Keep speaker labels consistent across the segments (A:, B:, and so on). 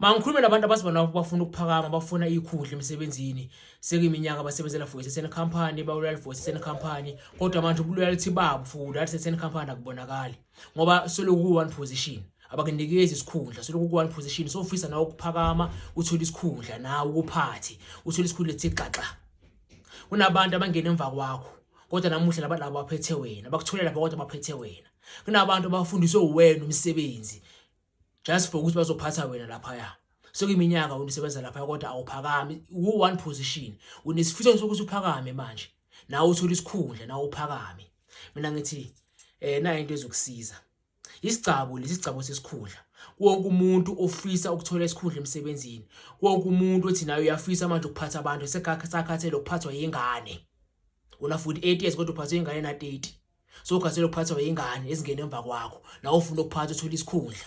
A: Mangikhulume nabantu abasibona bafuna ukuphakama, bafuna ikhundla emsebenzini. Sekuyiminyaka basebenzela for certain company, ba-loyal for certain company, kodwa manje ubuloyalty babo for that certain company akubonakali ngoba seloku ku-one position, abakunikezi isikhundla, seloku ku-one position. Sofisa nawe ukuphakama, uthole isikhundla nawe ukuphathe, uthole isikhundla ethi xaxa. Kunabantu abangena emva kwakho, kodwa namuhla laba labo baphethe wena, bakutholela lapha kodwa baphethe wena. Kunabantu abafundiswe uwena umsebenzi just for ukuthi bazophatha wena laphaya. Sekuyiminyaka wena usebenza lapha kodwa awuphakami, u-one position. Unesifiso sokuthi uphakame manje, nawe uthole isikhundla, nawe uphakame. Mina ngithi nayo into ezokusiza, isigcabo lesi, sigcabo sesikhundla. Wonke umuntu ofisa ukuthola isikhundla emsebenzini, wonke umuntu othi naye uyafisa manje ukuphatha abantu, sekakhathele ukuphathwa yingane. Una 48 years kodwa uphathwe ingane na 30, so ukhathele ukuphathwa yingane ezingene emva kwakho, nawe ufuna ukuphatha, uthola isikhundla.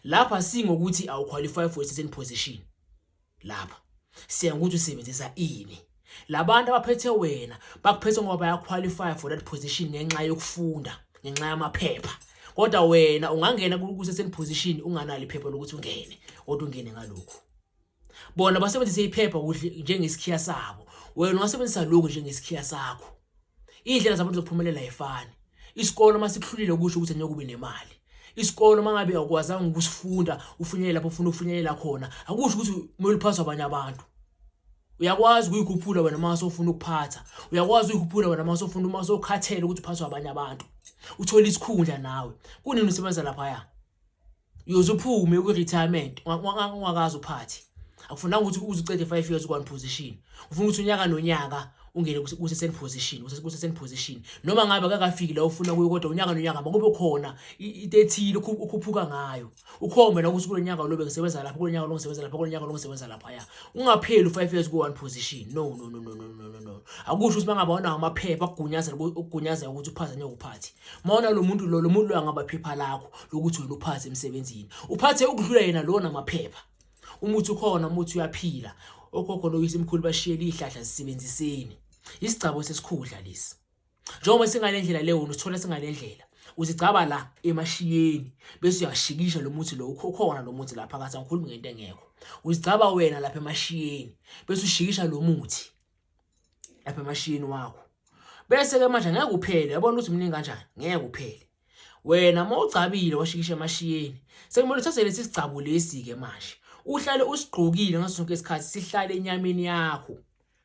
A: Lapha singokuthi awuqualify for a certain position, lapha siya ngokuthi usebenzisa ini. Labantu abaphethe wena bakuphethe ngoba bayaqualify for that position ngenxa yokufunda, ngenxa yamaphepha, kodwa wena ungangena ku certain position unganalo iphepha lokuthi ungene, kodwa ungene ngalokhu. Bona basebenzise iphepha kuhle njengesikhiya sabo, wena ungasebenzisa lokhu njengesikhiya sakho. Iy'ndlela zabantu zokuphumelela ayifani. Isikolo uma sikuhlulile kusho ukuthi angeke ube nemali. Isikolo uma ngabe awukwazanga ukusifunda ufinyelele lapho ufuna ukufinyelela khona, akusho ukuthi kumele uphaswe abanye abantu. Uyakwazi ukuyikhuphula wena uma sofuna ukuphatha, uyakwazi ukuyikhuphula wena uma sofuna, uma sokhathele ukuthi uphathwe abanye abantu, uthole isikhundla nawe. Kunini usebenza laphaya? Uyoze uphume kwi-retirement ungakazi uphathe. Akufunanga ukuthi uze ucede 5 years ku-one position, ufuna ukuthi unyaka nonyaka ungene ku-certain position, ku-certain position, noma ngabe akakafiki la ufuna kuyo, kodwa unyaka nonyaka makube khona into ethile ukhuphuka ngayo, ukhombe la ukuthi kulo nyaka lo bengisebenza lapha, kulo nyaka lo ngisebenza lapha, kulo nyaka lo ngisebenza laphaya. Ungapheli u-5 years ku-one position. No, no, no, no, no, no, no, no. Akusho ukuthi mangabe awunawo amaphepha akugunyaza ukugunyaza ukuthi uphathe, ngeke uphathe. Mawona lo muntu lo, lo muntu lo angaba phepha lakho lokuthi wena uphathe emsebenzini, uphathe ukudlula yena lona maphepha. Umuthi ukhona, umuthi uyaphila. Okhokho noyisemkhulu bashiyele izihlahla, zisebenziseni. Isigcabo sesikhundla lesi, njengoba singale ndlela leyo, usithola singale ndlela, uzigcaba la emashiyeni bese uyashikisha lo muthi lo. Ukhona lo muthi lapha phakathi, angikhulumi ngento engekho. Uzigcaba wena lapha emashiyeni bese ushikisha lo muthi lapha emashiyeni wakho, bese ke manje ngeke uphele. Yabona ukuthi mningi kanjani? Ngeke uphele. Wena uma ugcabile washikisha emashiyeni, sekumele uthathe lesi sigcabo lesi-ke manje, uhlale usigqokile ngaso sonke isikhathi, sihlale enyameni yakho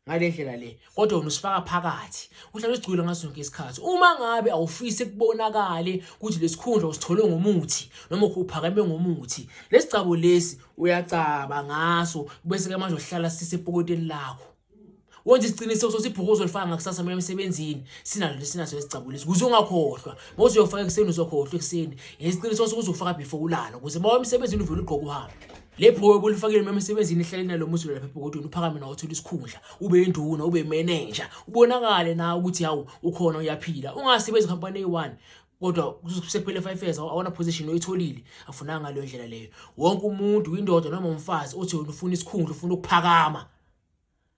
A: ngale ndlela le, kodwa wena usifaka phakathi, uhlale usigcwile ngaso sonke isikhathi. Uma ngabe awufisi kubonakale ukuthi lesikhundla usithole ngomuthi noma uphakeme ngomuthi, lesigcabo lesi uyacaba ngaso, bese-ke manje uhlala sisepokoteni lakho, wenza isiqiniseko sokuthi ibhuku uzolifaka ngakusasa uma emsebenzini sinalo, sinaso lesigcabo lesi, ukuze ungakhohlwa. Uma uzuyofaka ekuseni, uzokhohlwa ekuseni. Isiqiniseko sokuthi uzofaka before ulala, ukuze uma emsebenzini uvele ugqoke uhambe. Le bhuku obulifakile uma emsebenzini ihlale nalo muthi lapha ebhokotweni, uphakame nawe, uthole isikhundla, ube induna, ube manager, ubonakale nawe ukuthi hawu, ukhona, uyaphila. Ungasebenzi company eyi-one kodwa sekuphele 5 years awona position oyitholile. Afunanga ngaleyo ndlela leyo. Wonke umuntu, indoda noma umfazi, othi wena ufuna isikhundla, ufuna ukuphakama,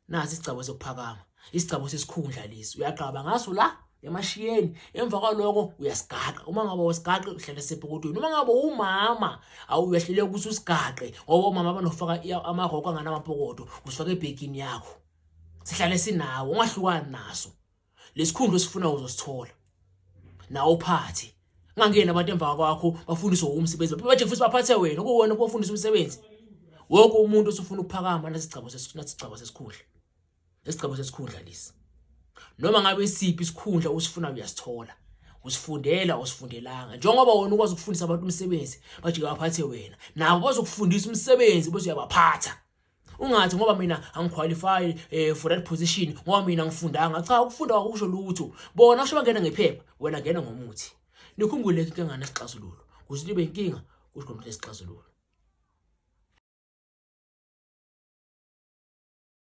A: nasi isigcabo sokuphakama, isigcabo sesikhundla lesi. Uyaqaba ngaso la emashiyeni, emva kwaloko uyasigaqa. Uma ngabe usigaqe, uhlala sepokotweni. Uma ngabe umama, awuyahleleka ukuthi usigaqe, ngoba omama banofaka amaroko anganamapokoto, usifake ebhegini yakho, sihlale sinawo, ungahlukani naso. Lesikhundla osifuna uzosithola, nawe uphathe. Ungangeni abantu emva kwakho bafundiswe umsebenzi, baje futhi baphathe wena, kuwena kubafundisa umsebenzi. Wonke umuntu osufuna ukuphakama, nasigcabo, nasigcabo sesikhundla, isigcabo sesikhundla lesi. Noma ngabe isiphi isikhundla usifuna, uyasithola, usifundela usifundelanga. Njengoba wena ukwazi ukufundisa abantu umsebenzi, bajike baphathe wena, nabo bazokufundisa umsebenzi bese uyabaphatha. Ungathi ngoba mina angiqualify for that position ngoba mina ngifundanga. Cha, ukufunda akusho lutho. Bona kusho bangena ngephepha, wena ngena ngomuthi. Nikhumbule, inkinga nesixazululo, kuze libe inkinga kusho khona lesixazululo.